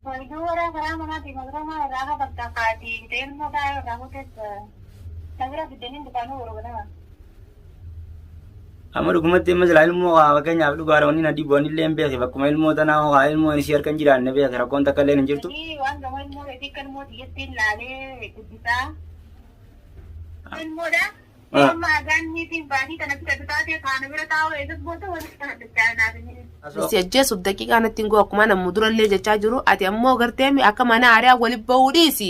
Wayyuu waraa karaa manaatii masroomaa irraa kafalta kaati ilmoo taa'ee irraa kutees na bira fiddanii dukaanuu yeroo ganama. Amma dhugumatti amma silaa ilmoo haa fakkeenyaaf dhugaadha wanni na dhibu anillee hin beeki bakkuma ilmoo tanaa haa ilmoo isii harka hin jiraanne beeki rakkoon takka illee hin jirtu. Inni waan gama ilmoo keetii akka ilmoo xiyyatti ilaalee guddisaa. Ilmoodha. Amma agaan niitiin baatii kana fudhatu taatee kaana bira taa'u eegas booda walitti kana dachaa naaf hin Si ajjeesuuf daqiiqaa natti hin ga'u akkuma nammu durallee jechaa jiru ati ammoo gartee akka mana haaraa wali ba'uu dhiisi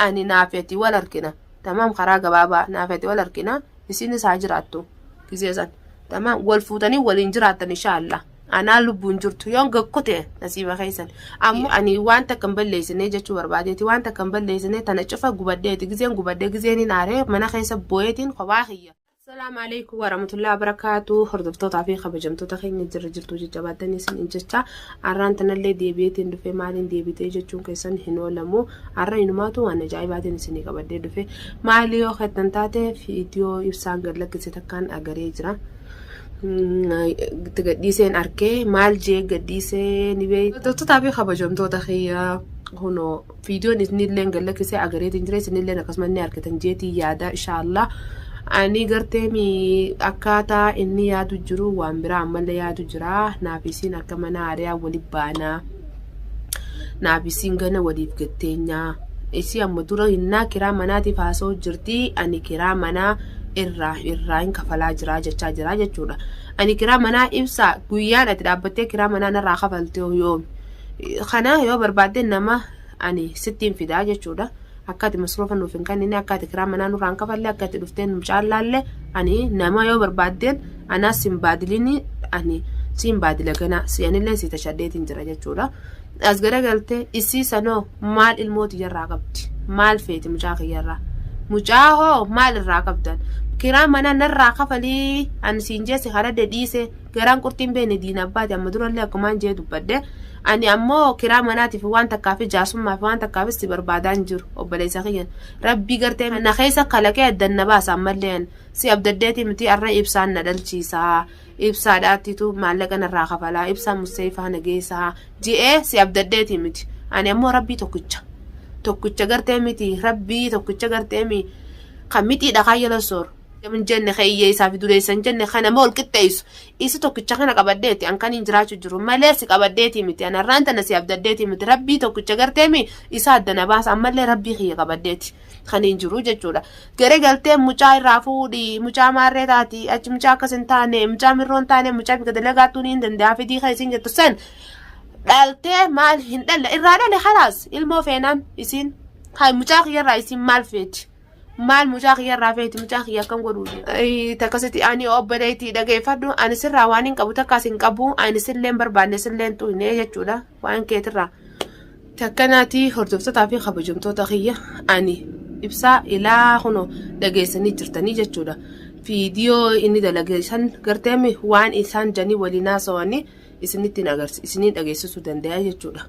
ani naafeti wal argina tamaam karaa gabaabaa naafeti wal argina isinis haa jiraattu gisee san tamaam wal fuutanii waliin jiraattan inshaallah anaa lubbuun jirtu yoon gakkute nasiiba keessan ammoo ani waan takka hin balleessine jechuu barbaadeeti waan takka hin balleessine tana cufa gubadheeti gizeen gubadhee gizeen hin aaree mana keessa boo'eetiin kophaa kiyya. Assalaamu alaikum warahmatullahi wabarakatuh hordoftootaa fi kabajamtoota keenya jirra jirtu jajjabaatanii isin jecha har'aan tanallee deebi'eetiin dhufe maaliin deebitee jechuun keessan hin oolamu har'a inumaatu waan ajaa'ibaatiin isinii qabadhee dhufe maali yoo kettan taate viidiyoo ibsaan gad lakkise takkaan agaree jira. Itti gadhiiseen arkee maal jee gadhiisee ni beektu. Hordoftootaa fi kabajamtoota kiyya kunoo viidiyoon isinillee gad lakkisee agareetiin jira isinillee akkasuma ni argatan jeetii yaada inshaallah. Ani gartee mi akkaataa inni yaadu jiru waan biraa ammallee yaadu jira naaf isiin akka mana haariyaa wali baanaa naaf isiin gana waliif gatteenyaa isii amma dura hinnaa kiraa manaatiif haasa'u jirti ani kiraa manaa irraa irraa hin kafalaa jira jechaa jira jechuudha. Ani kiraa manaa ibsaa guyyaan ati dhaabbattee kiraa manaa narraa kafalte yoomi kana yoo barbaadde nama ani sittiin fidaa jechuudha. Akka ati masroofa nuuf hin kennine akka ati kiraa manaa nurraa hin kafalle akka ati dhuftee nu caallaalle ani nama yoo barbaaddeen anaas sin baadilini ani siin baadila ganaa si anillee si tashadheetiin jira jechuudha. As garagaltee isii sanoo maal ilmoo tiyyarraa qabdi maal feeti mucaa kiyyarraa mucaa hoo maal irraa qabdan kiraa manaa narraa kafalii ani siin jeesse karadde dhiise garaan qurxiin beekne diina abbaati amma durallee akkumaan jee dubbadhe ani ammoo kiraa manaatiif waan takkaafi jaarsummaaf waan takkaafis si barbaadaa hin jiru obboleessa kiyyan rabbii gartee na keessa kalaqee addan na baasa ammallee ani si abdaddeeti miti arra ibsaan na dhalchiisaa ibsaadhaattitu maallaqa narraa kafalaa ibsaa musseefaa na geessaa je'ee si abdaddeeti miti ani ammoo rabbii tokkicha tokkicha gartee miti rabbii tokkicha gartee mi kan mixiidha kan jala sooru hin jenne kan hiyyeessaa fi dureessa hin jenne kan nama ol qixxeessu isa tokkicha kana qabaddeeti an kan hin jiraachuu jiru malee si qabaddeeti miti an har'aan tana si abdaddeeti miti rabbii tokkicha gartee mi isa adda na baasa ammallee rabbii kiyya qabaddeeti kan hin jiru jechuudha Gara galtee mucaa irraa fuudhi mucaa maarree taati achi mucaa akkas hin taane mucaa mirroo hin taane mucaa bika dalagaattuu ni hin danda'a fidii kan isiin jettu san dhaltee maal hin dhalle irraa dhale halaas ilmoo feenaan isiin hay mucaa kiyyarraa isiin maal feeti maal mucaa kiyyarraa feeti mucaa kiyya akkam godhuu takkasitti ani obboleettii dhageeffadhu ani sirraa waan hin qabu takkaas hin qabu ani sillee hin barbaanne sillee hin xuyne jechuudha waan keetirraa. Takkanaati hordoftootaa fi kabajamtoota kiyya ani ibsaa ilaa kunoo dhageessanii jirtanii jechuudha. Viidiyoo inni dalage san garteemi waan isaan janii waliin haasawanii isinitti isiniin dhageessisuu danda'a jechuudha.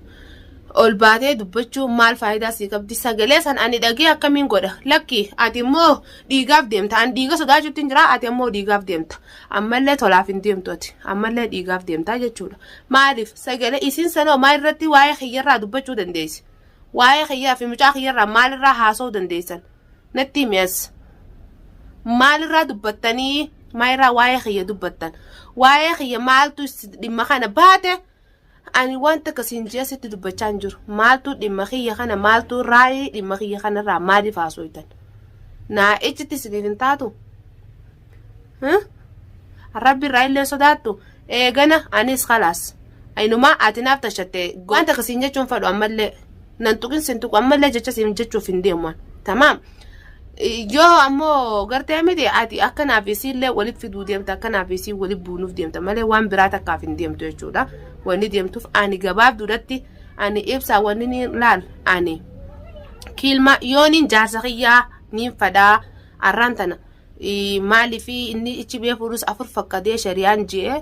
Ol baatee dubbachuu maal faayidaa sii qabdi sagalee san ani dhagee akkamiin godha lakki ati immoo dhiigaaf deemta ani dhiiga sodaachuutti hin jira ati ammoo dhiigaaf deemta ammallee tolaaf hin deemtu ati ammallee dhiigaaf deemta jechuudha. Maaliif sagalee isin sanoo maal irratti waa'ee kiyyarraa dubbachuu dandeessi? Waa'ee kiyyaa fi mucaa kiyyarraa maalirraa haasa'uu dandeessan? Natti himi as. Maalirraa dubbattanii maalirraa waa'ee kiyya dubbattan? Waa'ee kiyya maaltu dhimma kana baate? Ani wanta akkasiin ji'a sitti dubbachaa hin jiru. Maaltu dhimma kiyya kana maaltu raayii dhimma kiyya kanarraa maaliif haasooytan? Naa iccitti isiniif hin taatu? Rabbi irraa illee sodaattu eegana anis kalaas inumaa ati naaf tashatte waan takka siin jechuun fedhu ammallee nan tuqin sin tuqu ammallee jecha siin jechuuf hin deemu an tamaam yoo ammoo gartee miti ati akka naaf isiillee walitti fiduu deemta akka naaf isii walitti buunuuf deemta malee waan biraa takkaaf hin deemtu jechuudha wanni deemtuuf ani gabaabduudhatti ani ibsaa wanni ni laal ani kiilma yooniin jaarsa kiyyaa niin fadhaa arraan tana Maaliif inni ichi bee fuudhus afur fakkadee shari'aan je'e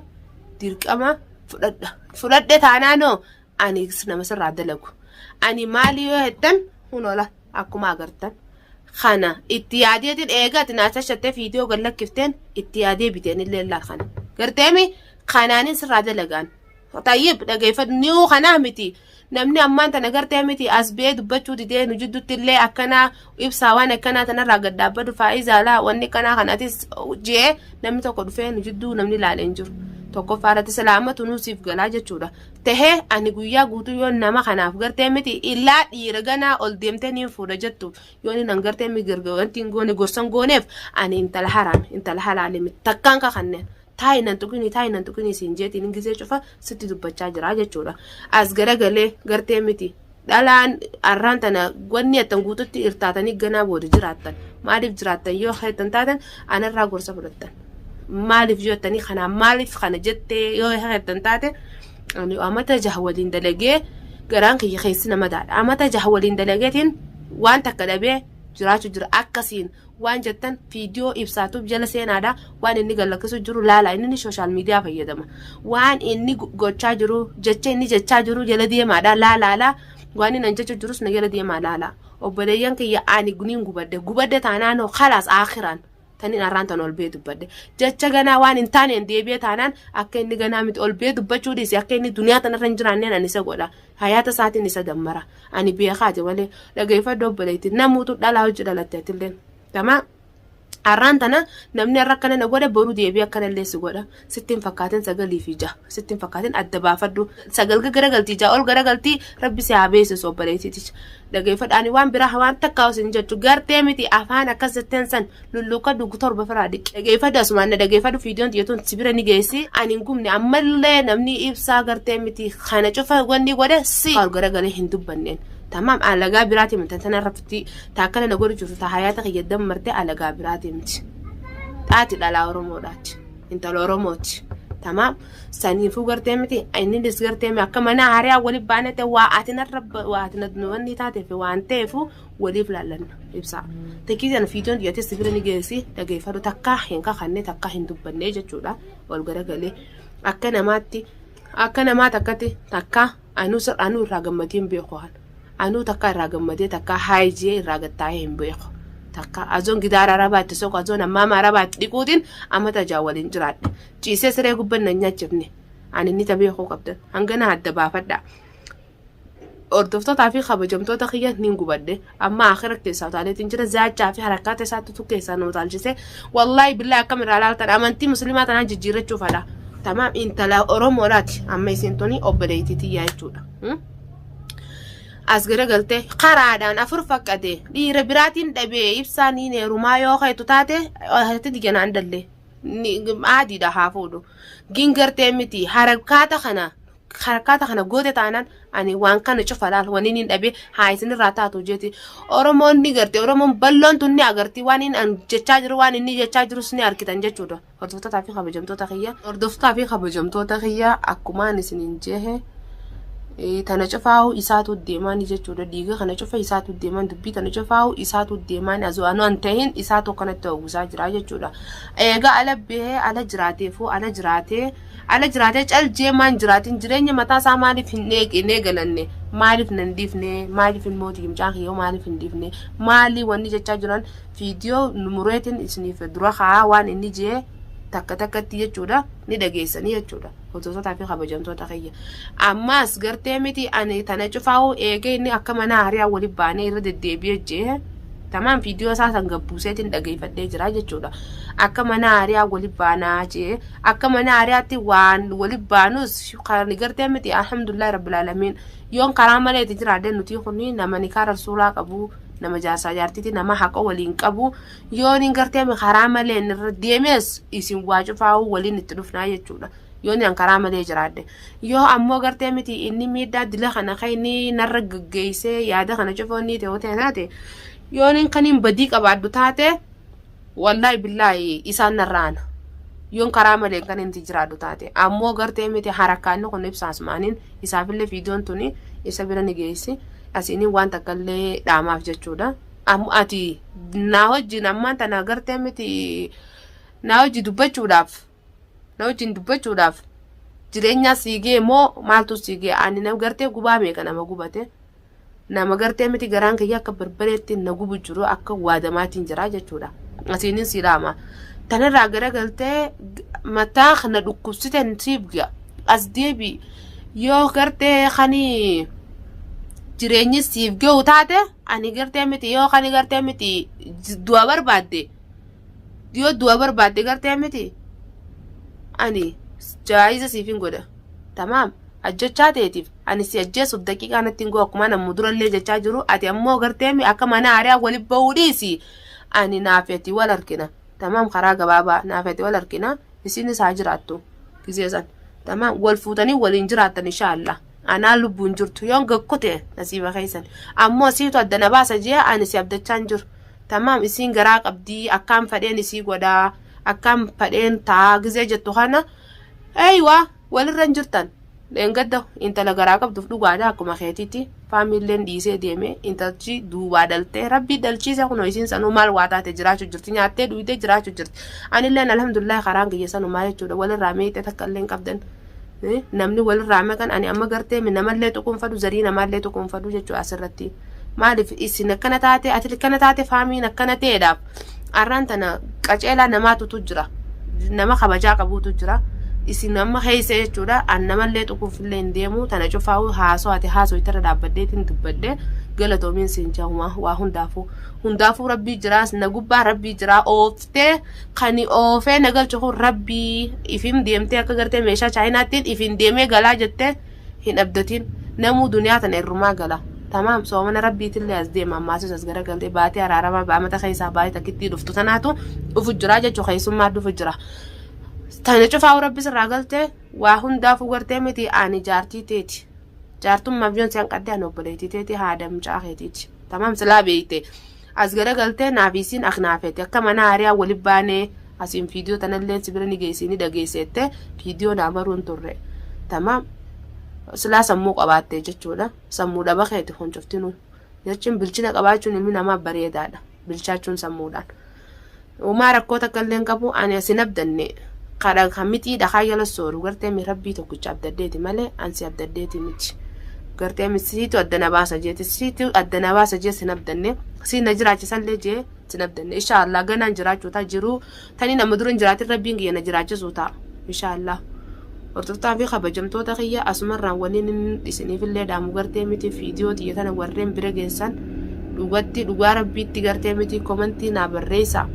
dirqama fudhadha. Fudhadhe taanaanoo ani nama sirraa dalagu. Ani maali yoo jettan hunola akkuma agartan. Kana itti yaadeetiin eega ati naa shashattee viidiyoo gad lakkifteen itti yaadee biteen illee laal kana. Garteemi kanaanin sirraa dalagaan. Tayyib dhageeffadhu ni'uu kanaa miti. Namni ammaan tana gartee miti as ba'ee dubbachuu didee nu jidduutti illee akkanaa ibsaa waan akkanaa tanarraa gad dhaabbatu faayidaa laa wanni kanaa kanatis jee namni tokko dhufee nu jidduu namni ilaalee hin jiru. Tokkoffaa irratti salaamatu nuu siif galaa jechuudha. Tahee ani guyyaa guutuu yoo nama kanaaf gartee miti illaa dhiira ganaa ol deemtee niin fuudha jettu yoo inni nan gartee mi wanti hin goone gorsan gooneef ani intala haraame intala halaale miti takkaan kakanneen. Taa'i nan tuqinii taa'i nan tuqinii siin jeetiin hin gizee cufa sitti dubbachaa jira jechuudha. As garagalee gartee miti dhalaan arraan tana wanni attan guututti irtaatanii ganaa booda jiraattan maaliif jiraattan yoo heettan taatan anarraa gorsa fudhattan maaliif yoo jettanii kanaa maaliif kana jettee yoo heettan taate ani amata jaha waliin dalagee garaan kiyya keessi nama daadha amata jaha waliin dalageetiin waan takka dhabee jiraachuu jira akkasiin waan jettan viidiyoo ibsaatuuf jala seenaadha waan inni gallakkisu jiru laala inni ni sooshaal miidiyaa fayyadama waan inni gochaa jiru jecha inni jechaa jiru jala deemaadha laalaala waan inni jecha jirus na jala deemaa laala obboleeyyan kiyya ani niin gubadde gubadde taanaan khalaas aakhiraan tanin arraan tan ol bee dubbadde jecha ganaa waan hin taaneen deebi'ee taanaan akka inni ganaa miti ol bee dubbachuu dhiise akka inni duniyaa tanarra hin jiraanneen ani isa godha hayaata isaatiin isa dammara ani beekaati malee dhageeffadhu obboleetti namuutu dhalaa hojii dhalatte atilleen Tamaa arraan tana namni har'a akkana na godhe boru deebi'ee akkana illee si godha. Sitti hin fakkaatin sagalii fi jaha. Sitti hin fakkaatin adda baafadhu. Sagal garagaltii jaha ol garagaltii rabbi si haa beeksisu obboleettiiticha. Dhageeffadhu ani waan biraa waan takkaa osoo hin jechu gartee miti afaan akkas jetteen san lulluuqa dhugu torba firaa dhiqi. Dhageeffadhu asumaan na dhageeffadhu fiidiyoon xiyyeetuun si bira ni geessi. Ani hin gubne ammallee namni ibsaa gartee miti kana cufa wanni godhe si garagalee hin dubbanneen. Tamaam alagaa biraatii miti tana irratti ta akkana na godhu jirtu ta hayaata kiyya dammarte alagaa biraatii miti. Taati dhalaa Oromoodhaati. Intala Oromooti. Tamaam saniifuu gartee miti inninis gartee mi akka mana hariyaa waliif baanee ta'e waa ati narra waa ati na wanni taateef waan ta'eefu waliif laallanna ibsaa. Takkii sana fiidiyoon dhiyaatee si bira ni geessi dhageeffadhu takkaa hin kakanne takkaa hin dubbanne jechuudha wal garagalee akka namaatti akka namaa takkatti takkaa Anuu sir anuu irraa gammadee hin beeku an. Anuu takka irraa gammadee takka haayijee irraa gattaa'ee hin beeku. Takka azoon gidaara arabaa itti soqu azoon ammaama arabaa itti dhiquutiin amata jaa waliin jiraadhe. Ciisee siree gubban nan nyaachifne. Ani ni tabeekuu qabdan. Hangana adda baafadha. Hordoftootaa fi kabajamtoota kiyya nin gubadhe. Amma akira keessaa utaaleetiin jira. Zaachaa fi harakkaata isaatti tu keessaa na utaalchise. Wallaahi billaahi akkam irraa laaltan amantii musliimaa tanaan jijjiirrachuu fadha. Tamaam intala Oromoodhaati. Amma isin tuni obboleettii tiyyaa jechuudha. As garagaltee karaadhaan afur faqqate dhiira biraatiin dhabee ibsaa niin heerumaa yoo keetu taate ati diganaan dallee aadiidha haa fuudhu. Gingartee miti harakkaata kana harkaata kana goote taanaan ani waan kana cufa laal waniin hin dhabe haa isinirraa taatu jeeti oromoon ni garte oromoon balloon tun ni agarti waan inni an jechaa jiru waan inni jechaa jirus ni argitan jechuudha hordoftootaa fi kabajamtoota kiyya hordoftootaa fi kabajamtoota kiyya akkumaan isiniin jehe tana cufaa'u isaatu deemaani jechuudha dhiiga kana cufa isaatu deemaan dubbii tana cufaa'u isaatu deemaan azoo anu an ta'in isaatu akkanatti hawwisaa jira jechuudha eegaa ala bahee ala jiraateefuu ala jiraatee Ala jiraatee cal jee maan jiraatin jireenya mataa isaa maaliif hin hin eegalanne maaliif nan dhiifne maaliif ilmoo tiyya mucaan kiyya maaliif hin dhiifne maali wanni jechaa jiran viidiyoo numureetiin isiniif dura kaa'aa waan inni jee takka takkatti jechuudha ni dhageessanii jechuudha hordoftoota fi kabajamtoota kiyya ammaas gartee miti ani tana cufaa'uu eegee inni akka mana hariyaa wali baanee irra deddeebi'ee jee Tamaam viidiyoo isaa san gabbuuseetiin dhageeffadhee jira jechuudha. Akka mana hariyaa wali baanaa jee akka mana hariyaatti waan wali baanus kan gartee miti alhamdulillahi rabbil alamiin yoon karaa malee itti jiraadhe nuti kun nama nikaa rasuulaa qabu nama jaarsaa jaartiiti nama haqa waliin qabu yoon hin gartee karaa malee irra deemes isin waa cufaa'uu waliin itti dhufnaa jechuudha. Yoon an karaa malee jiraadhe. Yoo ammoo gartee miti inni miidhaa dila kana kan inni narra gaggeessee yaada kana cufa inni ta'u ta'e taate yoon inni kan hin badii qabaadhu taate wallaahi billaahi isaan narra ana. Yoon karaa malee kan inni jiraadhu taate ammoo gartee miti harakkaanni kun ibsaas maaniin isaafillee viidiyoon tuni isa bira ni geessi asiin waan takka illee dhaamaaf jechuudha. Ammoo ati naa wajjin ammaan tana gartee miti naa wajji dubbachuudhaaf na wajjin dubbachuudhaaf jireenyaa sii ga'e moo maaltu sii ga'e ani na gartee gubaa meeqa nama gubate nama gartee miti garaan kiyya akka barbareetti na gubu jiru akka waadamaatiin jira jechuudha asiinin sii dhaama tanarraa garagaltee mataa kana dhukkubsite siif ga'a as deebi yoo gartee kanii Jireenyi siif gahu taate ani gartee miti yoo kan gartee miti du'a barbaadde yoo du'a barbaadde gartee miti ani jaayiza siif hin godha. Tamaam ajjechaa teetiif ani si ajjeesuuf daqiiqaa natti hin gahu akkuma nammu durallee jechaa jiru ati ammoo gartee akka mana haaraa wali bahuu dhiisi ani naafeti wal argina. Tamaam karaa gabaabaa naafeti wal argina isinis haa jiraattu gisee san. Tamaam wal fuutanii waliin jiraattan inshaallah. Anaa lubbuun jirtu yoon gakkute nasiiba keessan. Ammoo siitu adda na baasa jee ani si abdachaa hin jiru. Tamaam isiin garaa qabdii akkaan fadheen isii godhaa akkaan fadheen taa gisee jettu kana eeywa walirra hin jirtan. Dheengadda intala garaa qabduuf dhugaadha akkuma keetiitti faamilleen dhiisee deeme intalchi duubaa dhaltee rabbii dhalchiise kunoo isiin sanuu maal waa taate jiraachuu jirti nyaattee dhuydee jiraachuu jirti. Anilleen alhamdulillah karaan kiyya sanumaa jechuudha walirraa meeyxee takka illee hin qabdan. Namni walirraa maqan ani amma gartee namallee tuquun fadhu zarii namaallee tuquun fadhu jechuudha asirratti. Maaliif isin akkana taate ati akkana taate faamiin akkana ta'eedhaaf arraan tana qaceelaa namaatutu jira. Nama kabajaa qabuutu jira. Isin amma keessa jechuudha an namallee tuquuf illee hin deemu tana cufaa'u haasoo ati haasoo itti irra dhaabbaddeetiin dubbadde galatoomiin siin jahuma waa hundaafuu hundaafuu rabbii jiraas na gubbaa rabbii jiraa ooftee Kani oofee na galchu kun rabbii ifin deemtee akka gartee meeshaa chaayinaattiin ifin deemee galaa jettee hin abdatin namuu duniyaa tana irrumaa gala tamaam soomana rabbiitillee as deema ammaasis as garagaltee baatee araaramaa baamata keessaa baatee takkittii dhuftu tanaatu dhufu jira jechuu keessummaa dhufu jira tana cufaa'u rabbi sirraa galtee waa hundaafuu gartee miti ani jaartii teeti jaartummaaf yoon si hanqadde ani obboleettii teeti haadha mucaa keetiiti tamaam silaa beeyte As garagaltee naaf isiin aknaafete akka mana haariyaa wali baanee asiin viidiyoo tanallee si bira ni geessii ni dhageesseette viidiyoo naa maruun turre. Tamaam silaa sammuu qabaatte jechuudha. Sammuu dhaba keeti kun cuftinuu. Jechuun bilchina qabaachuun ilmi namaa bareedaadha. Bilchaachuun sammuudhaan. Uumaa rakkoo takka illee hin qabu ani asin abdanne kadha kan mixii dhakaa jala sooru gartee mi rabbii tokkicha abdaddeeti malee an si abdaddeeti miti. Gartee mi siitu adda na baasa jeeti siitu adda na baasa jee sin abdanne siin na jiraachisallee jee sin abdanne insha Allah ganaan jiraachuu ta'a jiruu tani nama dura hin jiraatin rabbiin kiyya na jiraachisuu ta'a insha Allah. Hordoftaa fi kabajamtoota kiyya asumarraan waliin isiniifillee dhaamu gartee miti viidiyoo tiyya tana warreen bira geessan dhugatti dhugaa rabbiitti gartee miti komantii naa barreessaa.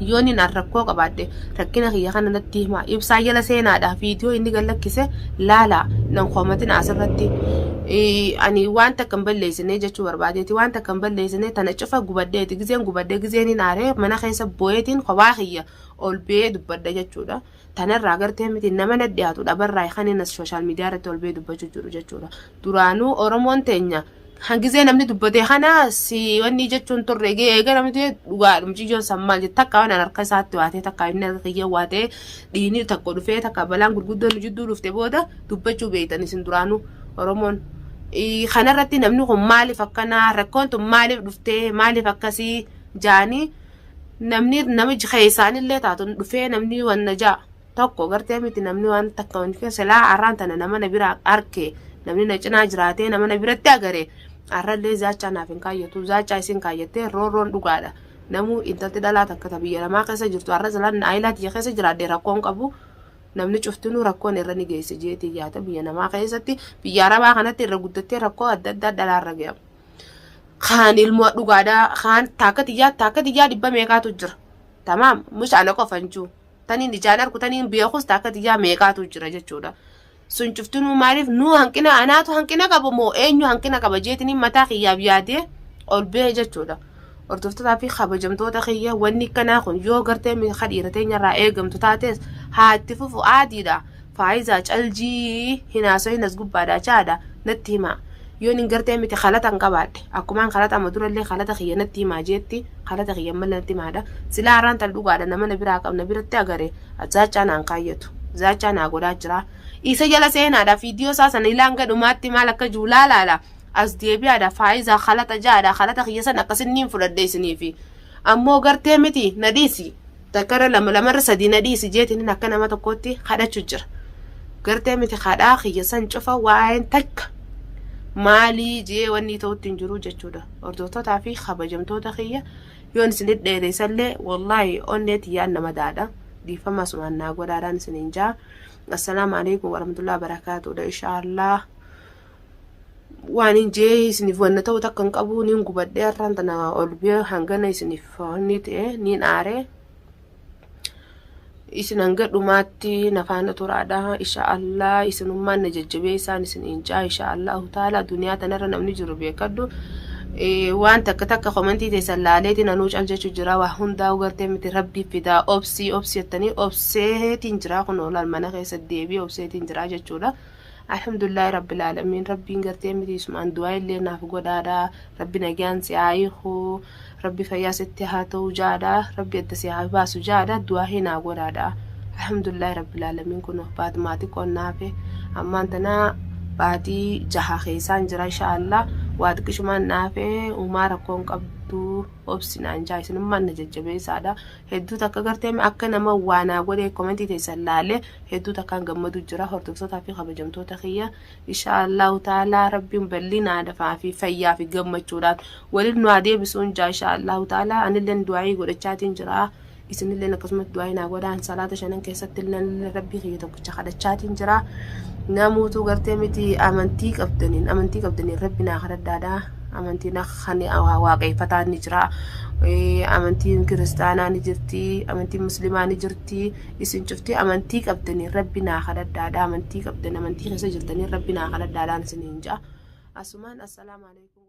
Yoon hin rakkoo qabaadhe rakkina kiyya kana natti himaa ibsaa jala seenaadha viidiyoo inni gad lakkise laala nan komatin asirratti. Ani waan takka hin balleessine jechuu barbaadeeti waan takka hin balleessine tana cufa gubadheeti gizeen gubadhe gizeen hin aaree mana keessa boo'eetiin kophaa kiyya ol ba'ee dubbadha jechuudha. Tanarraa gartee miti nama na dhiyaatu dhabarraa kan inni as social media irratti ol ba'ee dubbachuu jiru jechuudha. Duraanuu Oromoon teenya hangizee namni dubbate kana si wanni jechuun turre eega namni du'e dhugaadha mucayyoon san maal jette takka waan harka isaatti waatee takka inni harka kiyya waatee dhiini tokko dhufee takka balaan gurguddoon nu jidduu dhufte booda dubbachuu beektan isin duraanuu Oromoon. Kanarratti namni kun maaliif akkanaa rakkoon tun maaliif dhuftee maaliif akkasii jaanii namni namichi keessaanillee taatu dhufee namni wanna ja'a tokko gartee miti namni waan takka wanti keessa silaa arraan tana nama na bira arke namni na cinaa jiraatee nama na biratti agare arrallee zaachaa naaf hin kaayyatu zaachaa isin kaayyattee roorroon dhugaadha namuu intalti dhalaa takka ta biyya namaa keessa jirtu arra silaa aayilaa tiyya keessa jiraadhe rakkoon qabu namni cuftinuu rakkoon irra ni geesse jeetii yaata biyya namaa keessatti biyya arabaa kanatti irra guddattee rakkoo adda addaa dhalaa irra ge'amu. Kaan ilmoo dhugaadha kaan taakka tiyyaa taakka tiyyaa dhibba meeqaatu jira. Tamaam mush ana qofa hin jiru. Taniin ijaan arku taniin beekus taakka tiyyaa meeqaatu jira jechuudha. Sun cuftinuu maaliif nuu hanqina anaatu hanqina qaba moo eenyu hanqina qaba jeetiniin mataa kiyyaaf yaadee ol ba'e jechuudha. Hordoftootaa fi kabajamtoota kiyya wanni akkanaa kun yoo gartee ka dhiira teenyarraa eegamtu taates haa itti fufu aadiidha. Faayizaa caljii hin haasoyin as gubbaadha chaadha natti himaa. Yoon hin gartee miti kalata hin qabaadhe akkumaan kalata amma durallee kalata kiyya natti himaa jeetti kalata kiyya ammallee natti himaadha. Silaa har'aan tan dhugaadha nama na biraa qabna biratti agare zaachaa naan kaayyatu zaachaa naa godhaa jira. Isa jala seenaadha viidiyoo isaa sana ilaan gadhumaatti maal akka jiru laalaadha. As deebi'aadha faayizaa kalata jaadha kalata kiyya san akkasinniin fudhadhe isiniifi. Ammoo gartee miti na dhiisi. Takkarra lama lamarra sadii na dhiisi jeetiniin akka nama tokkootti kadhachu jira. Gartee miti kadhaa kiyya san cufa waa'een takka maalii jee wanni ta'utti hin jiru jechuudha. Hordoftootaa fi kabajamtoota kiyya yoon isin dheeressallee wallaahi onnee tiyyaan nama daadha. Dhiifama asumaan naa godhaadhaan isiniin jaa. Assalaamu alaikum warahmatullahi wabarakaatuudha inshaallah. Waan hin jee isiniif wanna ta'u takka hin qabu niin gubadhee har'aan tana ol bee hangana isiniif ni ta'e niin aaree. Isin hanga dhumaatti na faana turaadha. Insha Allah isinummaan na jajjabeessaan isin hin jaa insha Allahu taala duniyaa tanarra namni jiru beekadhu. Waan takka takka komantii teessan laaleetiin anuu cal jechuu jira waa hundaa gartee miti rabbii fidaa obsii obsii jettanii obseetiin jira kun olaal mana keessa deebii obseetiin jira jechuudha. Alhamdulillahi rabbil aalamiin rabbiin gartee miti isumaan du'aa illee naaf godhaadha. Rabbi nagaan si haa hiiku, rabbi fayyaa sitti haa ta'u jaadha, rabbi adda si haa baasu jaadha, du'aa hin haa godhaadha. Alhamdulillahi rabbil aalamiin kun baatumaa xiqqoon naafe ammaan tana baatii jaha keessaan jira insha Allah waa xiqqishumaan naafe uumaa rakkoon qabdu obsinaan jaa isinummaan na jajjabeessaadha. Hedduu takka gartee akka nama waa naa godhee komentii teessan laalee hedduu takkaan gammadu jira hordoftootaa fi kabajamtoota kiyya insha Allahu ta'ala rabbiin bal'inaa dafaa fi fayyaa fi gammachuudhaan waliin nu haa deebisuun jaa insha Allahu ta'ala anilleen du'aayii godhachaatiin jira isinilleen akkasumas du'aayii naa godhaan salaata shanan keessatti illee rabbii kiyya tokkicha kadhachaatiin jira namuutu gartee miti amantii qabdaniin rabbi naa kadhadhaadha. Amantiin kan waaqeffataa ni jira, amantiin kiristaanaa ni jirti, amantiin muslimaa ni jirti. Isin cufti amantii qabdaniin rabbi naa kadhadhaadha. Amantii qabdan amantii keessa jirtaniin rabbi naa kadhadhaadhaan isiniin jaa. Asumaan assalaamu alaikum.